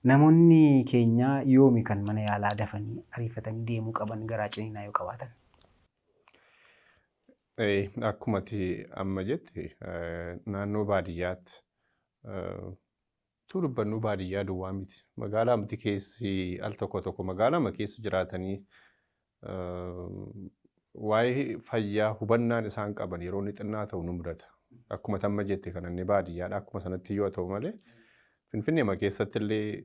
Namoonni keenya yoomi kan mana yaalaa dafanii ariifatanii deemuu qaban garaa ciniinaa yoo qabaatan? Akkuma ati amma jette, naannoo baadiyyaatti utuu dubbannuu baadiyyaa duwwaa miti. Magaalaa miti keessi al tokko tokko magaalaa keessa jiraatanii waa'ee fayyaa hubannaan isaan qaban yeroo inni xinnaa ta'u nu mudata. Akkuma amma jette kana inni baadiyyaadha. Akkuma sanatti yoo ta'u malee, Finfinneema keessatti illee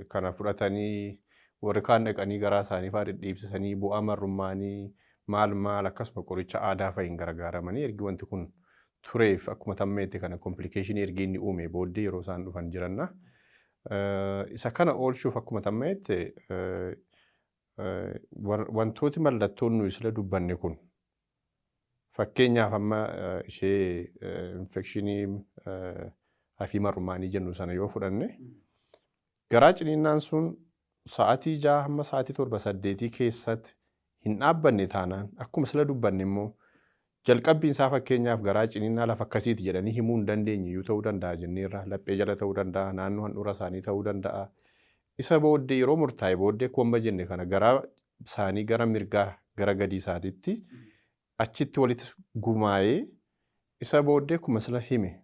kana fudhatanii warri kaan dhaqanii garaa isaanii fa'aa dhidhiibsisanii, bu'aa marrummaanii maal maal, akkasuma qoricha aadaa fa'iin gargaaramanii, ergi wanti kun tureef, akkuma tammeetti kana complication ergi inni uume booddee yeroo isaan dhufan jiranna. Isa kana oolchuuf akkuma tammeetti wantooti mallattoon nuyi sila dubbanne kun, fakkeenyaaf amma ishee infekshinii hafii marrummaanii jennu sana yoo fudhanne, garaa ciniinnaan sun sa'aatii 6 hamma sa'aatii 7, 8 keessatti hin dhaabbanne taanaan, akkuma sila dubbanne immoo jalqabbiin isaa fakkeenyaaf garaa ciniinnaa lafa akkasiiti jedhanii himuu hin dandeenye iyyuu ta'uu danda'a jenneerra, laphee jala ta'uu danda'a, naannoo handhuura isaanii ta'uu danda'a. Isa booddee yeroo murtaa'e booddee, akkuma jenne kana, garaa isaanii gara mirgaa gara gadii isaatitti achitti walitti gumaa'ee, isa booddee akkuma sila hime,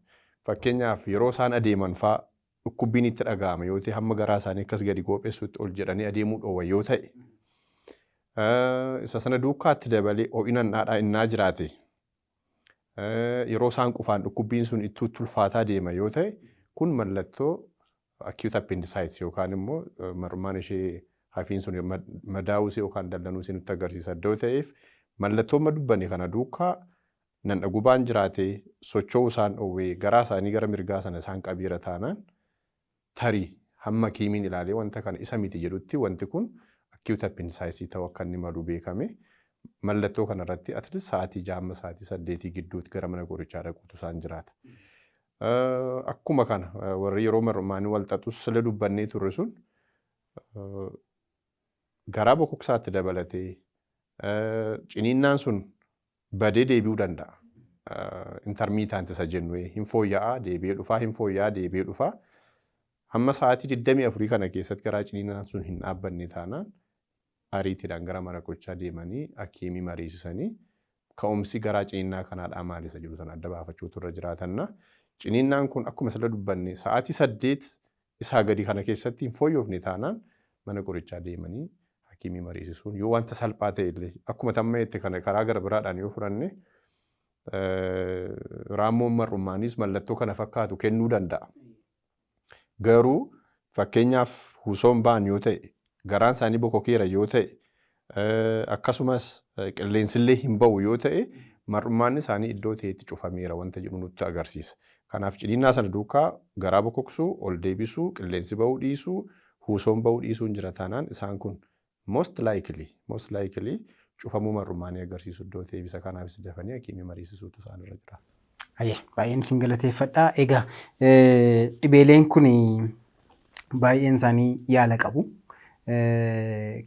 fakkeenyaaf yeroo isaan adeeman faa dhukkubbiin itti dhaga'ama yoo ta'e, hamma garaa isaanii akkas gadi goopheessutti ol jedhanii adeemuu dhoowwa yoo ta'e, isa sana duukaatti dabalee ho'ina dhaadhaa innaa jiraate, yeroo isaan qufaan dhukkubbiin sun itti ulfaataa deema yoo ta'e, kun mallattoo acute appendicitis yookaan immoo marrummaan ishee hafiin sun madaa'uusee yookaan dallanuusee nutti agarsiisa iddoo ta'eef, mallattoo amma dubbanne kana duukaa nan dhagubaan jiraate, socho'uu isaan dhoowwee, garaa isaanii gara mirgaa sana isaan qabeera taanaan, tarii hamma hakiimiin ilaalee wanta kana isa miti jedhutti wanti kun acute appendicitis ta'uu akka inni malu beekame, mallattoo kanarratti at least sa'aatii 6 hamma sa'aatii 8 gidduutti gara mana qorichaa dhaquutu isaan jiraata. Akkuma kana warri yeroo marrumaanii wal xaxus sila dubbannee turre sun garaa bokoksaatti dabalatee ciniinnaan sun badee deebi'uu danda'a. Intermittent isa jennu, hin fooyya'aa deebi'ee dhufaa, hin fooyya'aa deebi'ee dhufaa. Hamma sa'aatii 24 kana keessatti garaa ciniinnaan sun hin dhaabbanne taanaan, ariitiidhaan gara mana qorichaa deemanii hakiimii mariisisanii ka'umsi garaa ciniinnaa kanaadhaa maali isa jedhu sana adda baafachuutu irra jiraatanna. Ciniinnaan kun akkuma sila dubbanne sa'aatii 8 isaa gadi kana keessatti hin fooyyofne taanaan, mana qorichaa deemanii hakiimii mariisisuun yoo wanta salphaa ta'e illee, akkuma tamma jette kana karaa gara biraadhaan yoo fudhanne, raammoon marrummaanis mallattoo kana fakkaatu kennuu danda'a. Garuu fakkeenyaaf huusoon ba'an yoo ta'e, garaan isaanii bokokeera yoo ta'e, akkasumas qilleensillee hin ba'u yoo ta'e, marrummaan isaanii iddoo ta'etti cufameera wanta jedhu nutti agarsiisa. Kanaaf ciniinnaa sana duukaa garaa bokoksuu, ol deebisuu, qilleensi ba'uu dhiisuu, huusoon ba'uu dhiisuun jira taanaan, isaan kun most likely cufamuu marrummaanii agarsiisu iddoo ta'eef, isa kanaafis dafanii hakiimii mariisisuutu isaan irra jira. Ayyee, baay'een isin galateeffadha. Egaa dhibeeleen kun baay'een isaanii yaala qabu.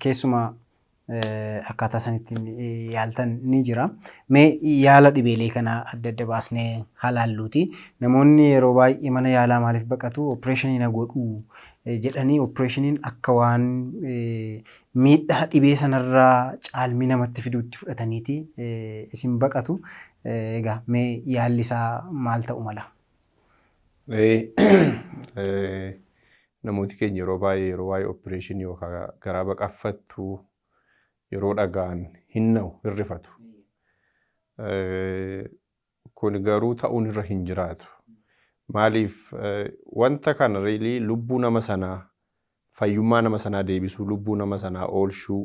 Keessumaa akkaataa isaan ittiin yaaltan ni jira. Mee yaala dhibeelee kana adda adda baasnee haa laalluuti. Namoonni yeroo baay'ee mana yaalaa maaliif baqatu? Opereeshinii na godhu jedhanii, opereeshiniin akka waan miidhaa dhibee sanarraa caalmii namatti fiduutti fudhataniiti isin baqatu. Egaa mee yaalli isaa maal ta'u mala? Namooti keenya yeroo baay'ee yeroo waa'ee opereeshinii yookaan garaa baqaffattuu yeroo dhaga'an hin na'u, hin rifatu. Kun garuu ta'uun irra hin jiraatu. Maaliif? Wanta kana really lubbuu nama sanaa, fayyummaa nama sanaa deebisuu, lubbuu nama sanaa oolchuu,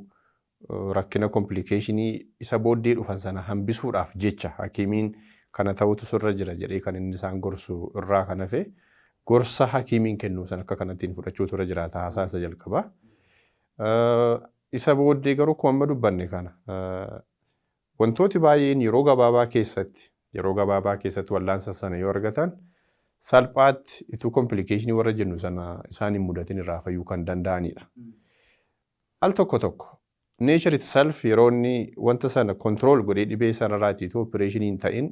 rakkina complicationii isa booddee dhufan sana hambisuudhaaf jecha hakiimiin kana ta'utu sirra jira jedhee kan inni isaan gorsu irraa kan hafe, gorsa hakiimiin kennu sana akka kanattiin fudhachuutu irra jiraata haasaa isa jalqaba. Isa booddee garuu akkuma amma dubbanne kana wantooti baay'een yeroo gabaabaa keessatti wallaansa sana yoo argatan, salphaatti ituu complicationii warra jennu sana isaan hin mudatin irraa fayyuu kan danda'anidha. Al tokko tokko nature itself yeroo inni wanta sana control godhee dhibee sanarraati ituu opereeshinii hin ta'in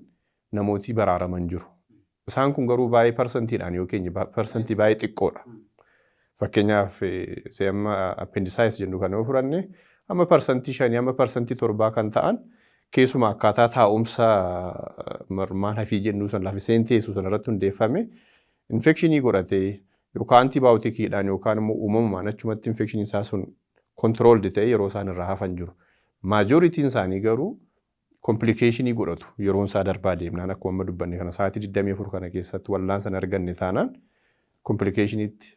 namootii baraaraman jiru. Isaan kun garuu baay'ee parsantiidhaan yoo keenye parsantii baay'ee xiqqoodha. Fakkeenyaaf, amma appendicitis jennu kana yoo fudhanne, amma 5% amma 7% kan ta'an keessumaa akkaataa taa'umsa marmaan hafii jennu san, lafa isheen teessu sana irratti hundeeffame, infekshinii godhatee yookaan antibaayootikiidhaan yookaan immoo uumamumaan achumatti infekshinii isaa sun controlled ta'e yeroo isaan irraa hafan jiru. Majorityn isaanii garuu complicationii godhatu yeroon isaa darbaa deemnaan. Akkuma amma dubbanne kana, sa'aatii 24 kana keessatti wallaan sana arganne taanaan complicationiitti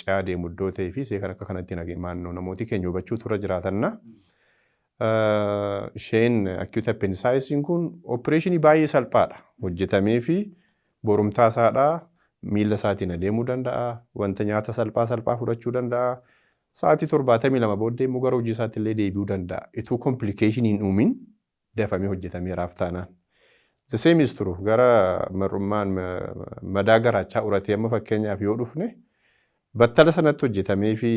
ce'aa deemu iddoo ta'ee fi isee kan akka kanatti naannoo namooti keenya hubachuu turre jiraatanna. Isheen acute appendicitis kun opereeshinii baay'ee salphaadha. Hojjetamee fi borumtaa isaadhaa miila isaatiin adeemuu danda'a. Wanta nyaata salphaa salphaa fudhachuu danda'a. Sa'aatii 72 booddee immoo gara hojii isaatti illee deebi'uu danda'a. Ituu complicationii hin uumin dafamee hojjetameeraaf taanaan. The same is true gara mar'ummaan madaa garaachaa uratee amma fakkeenyaaf yoo dhufne, battala sanatti hojjetamee fi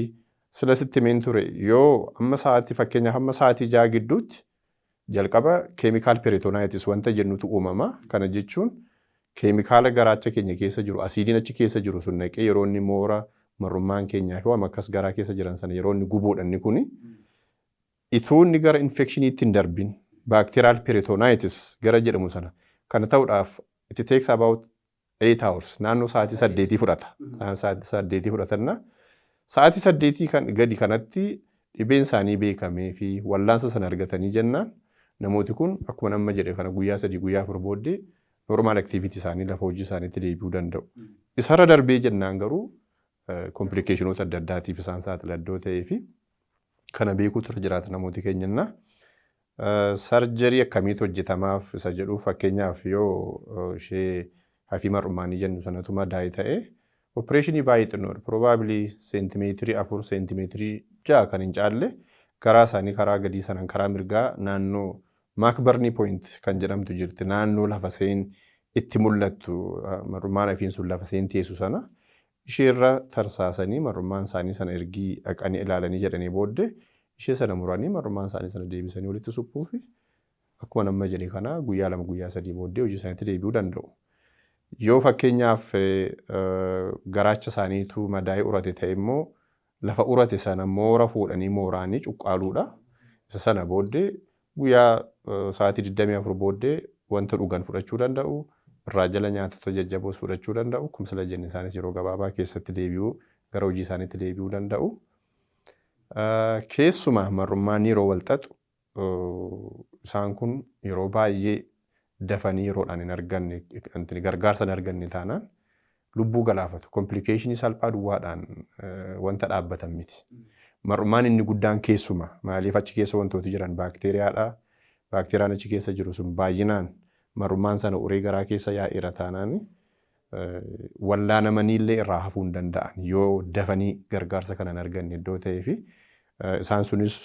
sila sitti himeen ture, yoo amma sa'aatii, fakkeenyaaf, amma sa'aatii 6 gidduutti jalqaba chemical peritonitis wanta jennutu uumama. Kana jechuun keemikaala garaacha keenya keessa jiru, asiidiin achi keessa jiru sun naqee yeroo inni moora mar'ummaan keenyaa fi waan akkas garaa keessa jiran sana yeroo inni gubuudha. Inni kuni ituu inni gara infekshiniitti hin darbin, bacterial peritonitis gara jedhamu sana kana ta'uudhaaf it takes about 8 hours, naannoo sa'aatii 8 fudhata. Sa'aatii 8 fudhatanna. Sa'aatii 8 kan gadi kanatti dhibeen isaanii beekamee fi wallaansa sana argatanii jennaan, namooti kun akkuma nama jedhe kana guyyaa 3, guyyaa 4 booddee normal activity isaanii, lafa hojii isaaniitti deebi'uu danda'u. Isarra darbee jennaan garuu complicationoota adda addaatiif isaan saaxila iddoo ta'ee fi kana beekuutu irra jiraata namooti keenyanna. Surgery akkamiitu hojjetamaaf isa jedhuuf, fakkeenyaaf yoo ishee hafii mar'ummaanii jennu sanatu madaa'e ta'e, opereeshinii baay'ee xinnoodha. Probably seentimeetirii 4, seentimeetirii 6 kan hin caalle, garaa isaanii karaa gadii sanaan karaa mirgaa naannoo McBurney point kan jedhamtu jirti. Naannoo lafa seen itti mul'attu, mar'ummaan hafiin sun lafa seen teessu sana isheerra tarsaasanii, mar'ummaan isaanii sana ergii dhaqanii ilaalanii jedhanii booddee ishee sana muranii mar'ummaan isaanii sana deebisanii walitti suphuu fi akkuma nama jedhe kana guyyaa 2, guyyaa 3 booddee hojii isaaniitti deebi'uu danda'u. Yoo fakkeenyaaf garaacha isaaniitu madaa'ee urate ta'e immoo, lafa urate sana moora fuudhanii mooraanii cuqqaaluudha. Isa sana booddee guyyaa sa'aatii 24 booddee wanta dhugan fudhachuu danda'u. Irraa jala nyaatota jajjaboos fudhachuu danda'u. Kumsila jenne isaanis yeroo gabaabaa keessatti deebi'uu, gara hojii isaaniitti deebi'uu danda'u. Keessumaa mar'ummaan yeroo wal xaxu, isaan kun yeroo baay'ee dafanii yeroodhaan hin arganne, gargaarsa hin arganne taanaan lubbuu galaafatu. Complicationii salphaa duwwaadhaan wanta dhaabbatan miti. Mar'ummaan inni guddaan keessuma maaliif achi keessa wantooti jiran baakteeriyaadha. Baakteeriyaan achi keessa jiru sun baay'inaan mar'ummaan sana uree garaa keessa yaa'eera taanaan, wallaanamanii illee irraa hafuu hin danda'an yoo dafanii gargaarsa kana hin arganne iddoo ta'ee fi isaan sunis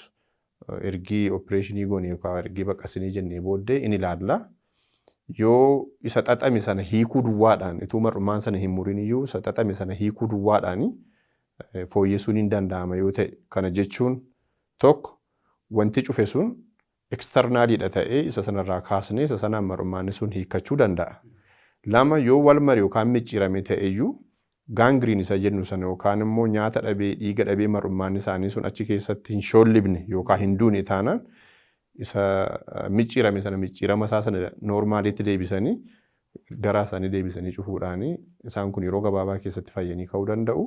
ergii opereeshinii goone yookaan ergii baqasinii jennee booddee in ilaalla. Yoo isa xaxame sana hiikuu duwwaadhaan, ituu mar'ummaan sana hin murin iyyuu, isa xaxame sana hiikuu duwwaadhaan fooyyessuun hin danda'ama yoo ta'e, kana jechuun tokko wanti cufe sun externaliidha ta'ee isa sanarraa kaasnee isa sanaan mar'ummaanni sun hiikkachuu danda'a. Lama, yoo wal mare yookaan micciirame ta'e iyyuu, gangrene isa jennu sana yookaan immoo nyaata dhabee, dhiiga dhabee mar'ummaan isaanii sun achi keessatti hin shoollibne yookaan hin duune taanaan, isa micciirame sana micciirama isaa sana normalitti deebisanii garaa isaanii deebisanii cufuudhaanii isaan kun yeroo gabaabaa keessatti fayyanii ka'uu danda'u.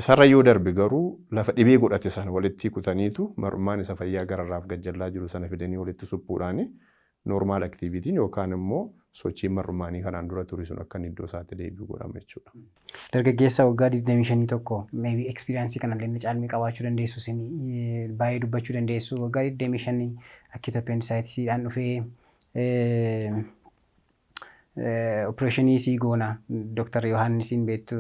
Isarra yoo darbe garuu lafa dhibee godhate sana walitti kutaniitu mar'ummaan isa fayyaa gararraaf gajjallaa jiru sana fidanii walitti suphuudhaani normal activityn yookaan immoo sochiin mar'ummaanii kanaan dura ture sun akka inni iddoo isaatti deebi'u godhama jechuudha. Dargaggeessa waggaa 25 tokko, maybe experience kanallee inni caalmii qabaachuu dandeessu, isin baay'ee dubbachuu dandeessu. Waggaa 25 acute appendicitisiidhaan dhufee opereeshinii sii goona, Dr. Yohaannisiin beektu,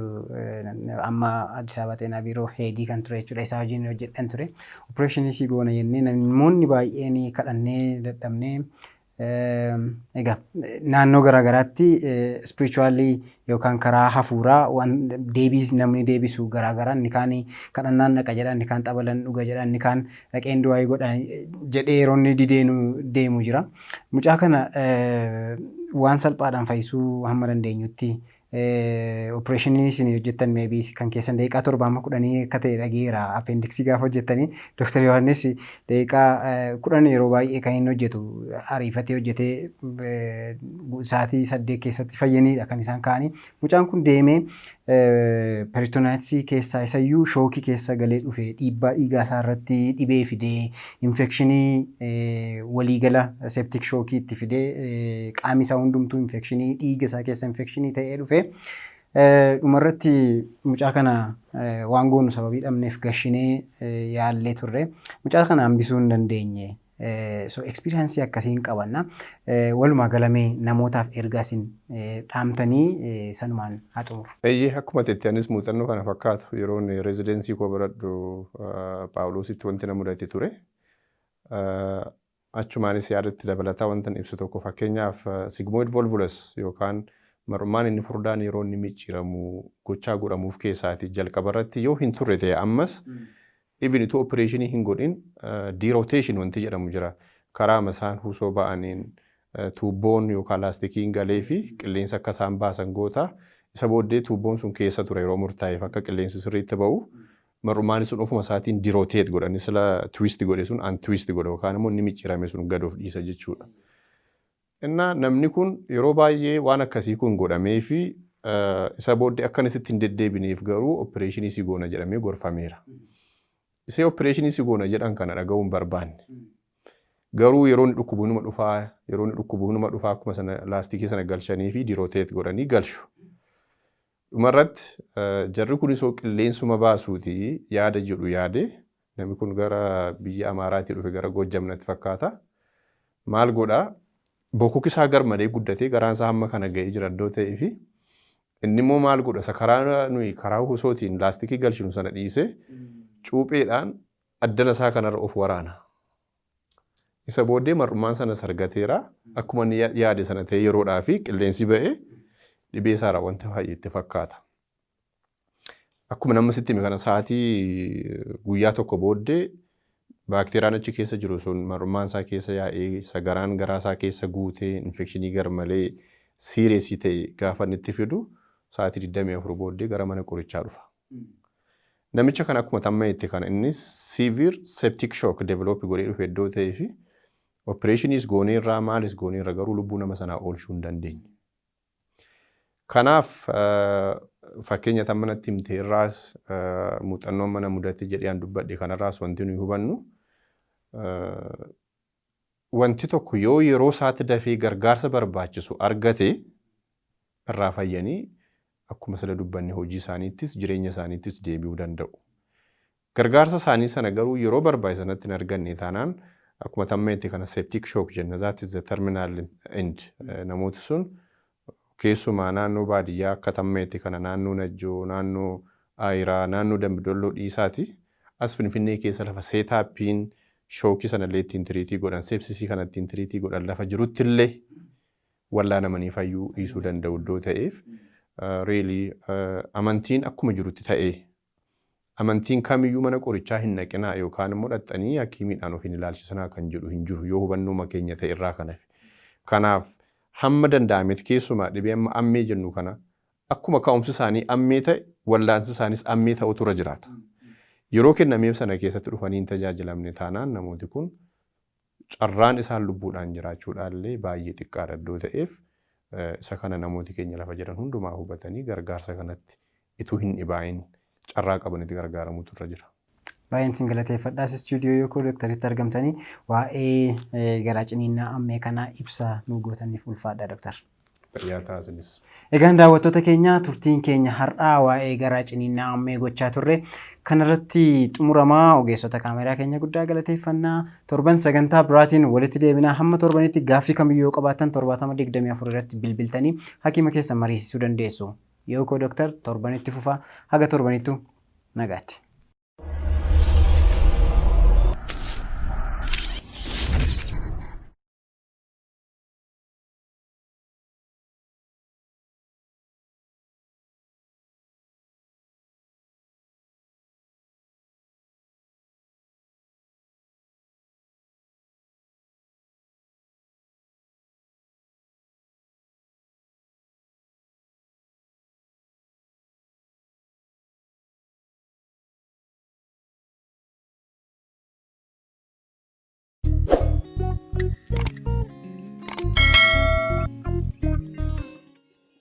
amma Addis Ababa Xeenaa Biiroo headii kan ture jechuudha, isaa wajjin hojjedhan ture. Opereeshinii sii goona jennee namoonni baay'een kadhannee dadhabnee Egaa naannoo garaagaraatti spiritually yookaan karaa hafuuraa waan deebii namni deebisu garaagaraa, inni kaan kadhannaan dhaqa jedha, inni kaan xabalan dhuga jedha, inni kaan dhaqeen du'aa godha jedhee yeroo inni dideenu deemu jira. Mucaa kana waan salphaadhaan fayyisuu hamma dandeenyutti opereeshinii isin hojjettan maybe kan keessan daqiiqaa 7 amma 10 akka ta'e dhageera, appendixii gaafa hojjettanii. Dooktar Yohaannis daqiiqaa 10 yeroo baay'ee kan inni hojjetu, ariifatee hojjetee sa'aatii 8 keessatti fayyaniidha kan isaan ka'anii. Mucaan kun deemee peritonitisii keessaa isayyuu shockii keessa galee dhufe, dhiibbaa dhiigaa isaa irratti dhibee fidee, infectionii waliigala septic shockii itti fidee, qaamni isaa hundumtuu infectionii, dhiiga isaa keessa infectionii ta'ee dhufe. Dhumarratti mucaa kana waan goonu sababii dhabneef gashinee yaallee turre. Mucaa kana hambisuu hin dandeenye. So experienceii akkasiin qabanna. Walumaa galamee namootaaf ergaa isin dhaamtanii sanumaan haa xumuru. Eeyyee, akkuma teetti anis muuxannoo kana fakkaatu yeroon residency koo baradhu Paawuloositti wanti na mudate ture. Achumaanis yaadatti dabalataa wanta ibsu tokko, fakkeenyaaf sigmoid volvulus yookaan mar'ummaan inni furdaan yeroo inni micciiramu gochaa godhamuuf keessaati jalqaba irratti yoo hin turre ta'e, ammas even itoo opereeshinii hin godhin derotation wanti jedhamu jira. Karaa isaan husoo ba'aniin tuubboon yookaan laastikiin galee fi qilleensa akka isaan baasan goota. Isa booddee tuubboon sun keessa ture yeroo murtaa'eef akka qilleensi sirriitti ba'u. Mar'ummaan sun ofuma isaatiin derotate godhani, sila twist godhe sun untwist godhe yookaan immoo inni micciirame sun gad of dhiisa jechuudha. Innaa namni kun yeroo baay'ee waan akkasii kun godhamee fi isa booddee akka inni sitti hin deddeebineef garuu opereeshinii si goona jedhamee gorfameera. Isee opereeshinii si goona jedhan kana dhaga'uu hin barbaanne. Garuu yeroo inni dhukkubu inuma dhufaa, yeroo inni dhukkubu inuma dhufaa, akkuma sana laastikii sana galchanii fi derotate godhanii galchu. Dhumarratti jarri kun isoo qilleensuma baasuuti yaada jedhu yaade, namni kun gara biyya Amaaraatii dhufe, gara Goojjam natti fakkaata. Maal godhaa, bokoki isaa gar malee guddatee garaan isaa hamma kana ga'ee jira iddoo ta'ee fi inni immoo maal godha, isa karaa nuyi karaa husootiin laastikii galchinu sana dhiisee cuupheedhaan addana isaa kanarra of waraana. Isa booddee mar'ummaan sanas argateera. Akkuma inni yaade sana ta'e yeroodhaa fi qilleensi ba'ee dhibee isaarraa wanta baay'ee itti fakkaata. Akkuma nama sitti hime kana sa'aatii guyyaa tokko booddee baakteeriyaan achi keessa jiru sun mar'ummaan isaa keessa yaa'ee sagaraan garaa isaa keessa guutee infectionii garmalee seriousii ta'e gaafa inni itti fidu, sa'aatii 24 booddee gara mana qorichaa dhufa. Namicha kana akkuma tamma itti kana inni severe septic shock develop godhee dhufe iddoo ta'ee fi opereeshiniis gooneerraa maalis gooneerra garuu lubbuu nama sanaa oolchuu hin dandeenye. Kanaaf fakkeenya tan manatti himte irraas, muuxannoon mana mudate jedhee an dubbadhe kanarraas wanti nuyi hubannu, wanti tokko yoo yeroo isaatti dafee gargaarsa barbaachisu argate irraa fayyanii akkuma sila dubbanne hojii isaaniittis jireenya isaaniittis deebi'uu danda'u. Gargaarsa isaanii sana garuu yeroo barbaachisanatti hin arganne taanaan, akkuma tammeetti kana septic shock jenna, that is the terminal end. Namooti sun keessumaa naannoo baadiyyaa akka tammeetti kana, naannoo Najjoo, naannoo Aayiraa, naannoo Dambidolloo dhiisaati as Finfinnee keessa lafa setupiin shockii sanallee ittiin treatii godhan, sepsisii kana ittiin treatii godhan lafa jirutti illee wallaanamanii fayyuu dhiisuu danda'u iddoo ta'eef, really amantiin akkuma jirutti ta'ee, amantiin kamiyyuu mana qorichaa hin naqinaa yookaan immoo dhaxxanii hakiimiidhaan of hin ilaalchisanaa kan jedhu hin jiru yoo hubannoo keenya ta'e irraa kan hafe. Kanaaf hamma danda'ametti keessumaa dhibee amma ammee jennu kana akkuma ka'umsi isaanii ammee ta'e wallaansi isaanis ammee ta'utu irra jiraata. Yeroo kennameef sana keessatti dhufanii hin tajaajilamne taanaan namooti kun carraan isaan lubbuudhaan jiraachuudhaallee baay'ee xiqqaadha iddoo ta'eef, isa kana namooti keenya lafa jiran hundumaa hubatanii gargaarsa kanatti ituu hin dhibaa'in carraa qabanitti gargaaramuutu irra jira. Baay'een isin galateeffadhaas, istuudiyoo Yookoo Doktaritti argamtanii waa'ee garaa ciniinnaa ammee kanaa ibsa nu gootaniif ulfaadha, Doktar. Fayyaa taasinis. Egaan daawwattoota keenya, turtiin keenya har'aa waa'ee garaa ciniinnaa ammee gochaa turre kanarratti xumuramaa. Ogeessota kaameraa keenya guddaa galateeffannaa. Torban sagantaa biraatiin walitti deebinaa. Hamma torbanitti gaaffii kamiyyuu yoo qabaattan 7024 irratti bilbiltanii hakiima keessan mariisisuu dandeessu. Yookoo Doktar torbanitti fufaa, haga torbanittu nagaatti.